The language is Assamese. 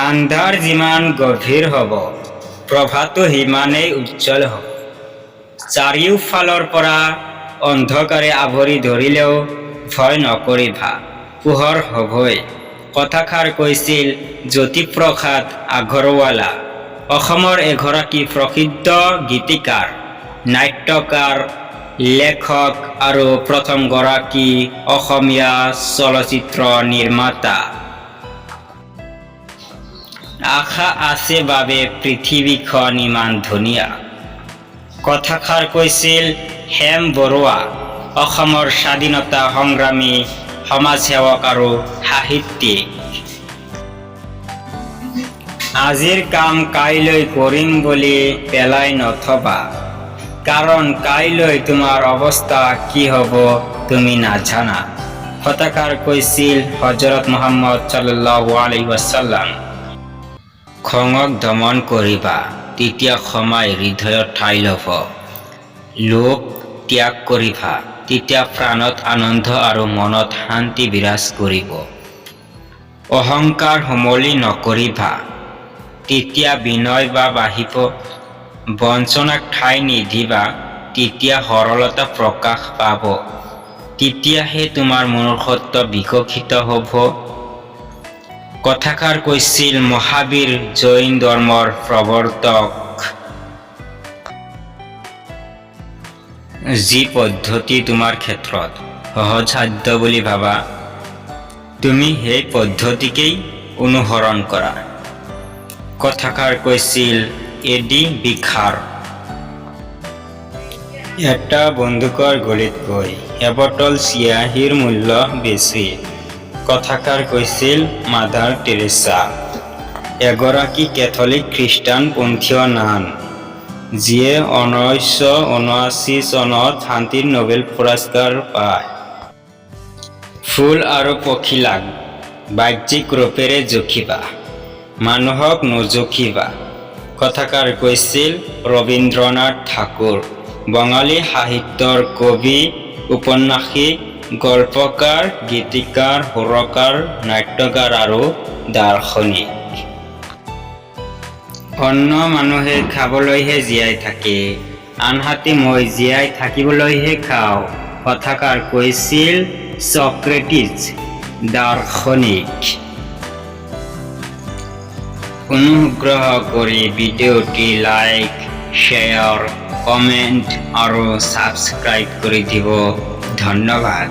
আন্ধাৰ যিমান গভীৰ হ'ব, প্ৰভাতো সিমানেই উজ্জ্বল হ'ব। চাৰিওফালৰ পৰা অন্ধকাৰে আৱৰি ধৰিলেও ভয় নকৰিবা, পোহৰ হ'বই। কথাষাৰ কৈছিল জ্যোতিপ্ৰসাদ আগৰৱালা, অসমৰ এগৰাকী প্ৰসিদ্ধ গীতিকাৰ, নাট্যকাৰ, লেখক আৰু প্ৰথমগৰাকী অসমীয়া চলচ্চিত্ৰ নিৰ্মাতা। আশা আছে বাবে পৃথিৱীখন ইমান ধুনীয়া। কথাষাৰ কৈছিল হেম বৰুৱা, অসমৰ স্বাধীনতা সংগ্ৰামী, সমাজসেৱক আৰু সাহিত্যিক। আজিৰ কাম কাইলৈ কৰিম বুলি পেলাই নথবা, কাৰণ কাইলৈ তোমাৰ অৱস্থা কি হ'ব তুমি নাজানা। কথাষাৰ কৈছিল হজৰত মহম্মদ চাল্লাল্লাহু আলাইহি ৱাছাল্লাম। খঙক দমন কৰিবা, তেতিয়া ক্ষমাই হৃদয়ত ঠাই ল'ব। লোভ ত্যাগ কৰিবা, তেতিয়া প্ৰাণত আনন্দ আৰু মনত শান্তি বিৰাজ কৰিব। অহংকাৰ সমূলি নকৰিবা, তেতিয়া বিনয় ভাৱ আহিব। বঞ্চনাক ঠাই নিদিবা, তেতিয়া সৰলতা প্ৰকাশ পাব। তেতিয়াহে তোমাৰ মনুষ্যত্ব বিকশিত হ'ব। কথাষাৰ কৈছিল মহাবীৰ, জৈন ধৰ্মৰ প্ৰৱৰ্তক। যি পদ্ধতি তোমাৰ ক্ষেত্ৰত সহজসাধ্য বুলি ভাবা, তুমি সেই পদ্ধতিকেই অনুসৰণ কৰা। কথাষাৰ কৈছিল এডি বিখাৰ। এটা বন্দুকৰ গুলীতকৈ এবটল চিয়াঁহীৰ মূল্য বেছি। কথাষাৰ কৈছিল মাদাৰ টেৰেছা, এগৰাকী কেথলিক খ্ৰীষ্টান পন্থীয় নান, যিয়ে 1979 চনত শান্তিৰ নোবেল পুৰস্কাৰ পায়। ফুল আৰু পখিলাক বাহ্যিক ৰূপেৰে জুখিবা, মানুহক নুজুখিবা। কথাষাৰ কৈছিল ৰবীন্দ্ৰনাথ ঠাকুৰ, বঙালী সাহিত্যৰ কবি, ঔপন্যাসিক, গল্পকাৰ, গীতিকাৰ, সুৰকাৰ, নাট্যকাৰ আৰু দাৰ্শনিক। অন্য মানুহে খাবলৈহে জীয়াই থাকে, আনহাতে মই জীয়াই থাকিবলৈহে খাওঁ। কথাষাৰ কৈছিল চক্ৰেটিছ, দাৰ্শনিক। অনুগ্ৰহ কৰি ভিডিঅ'টি লাইক, শ্বেয়াৰ, কমেণ্ট আৰু ছাবস্ক্ৰাইব কৰি দিব। ধন্যবাদ।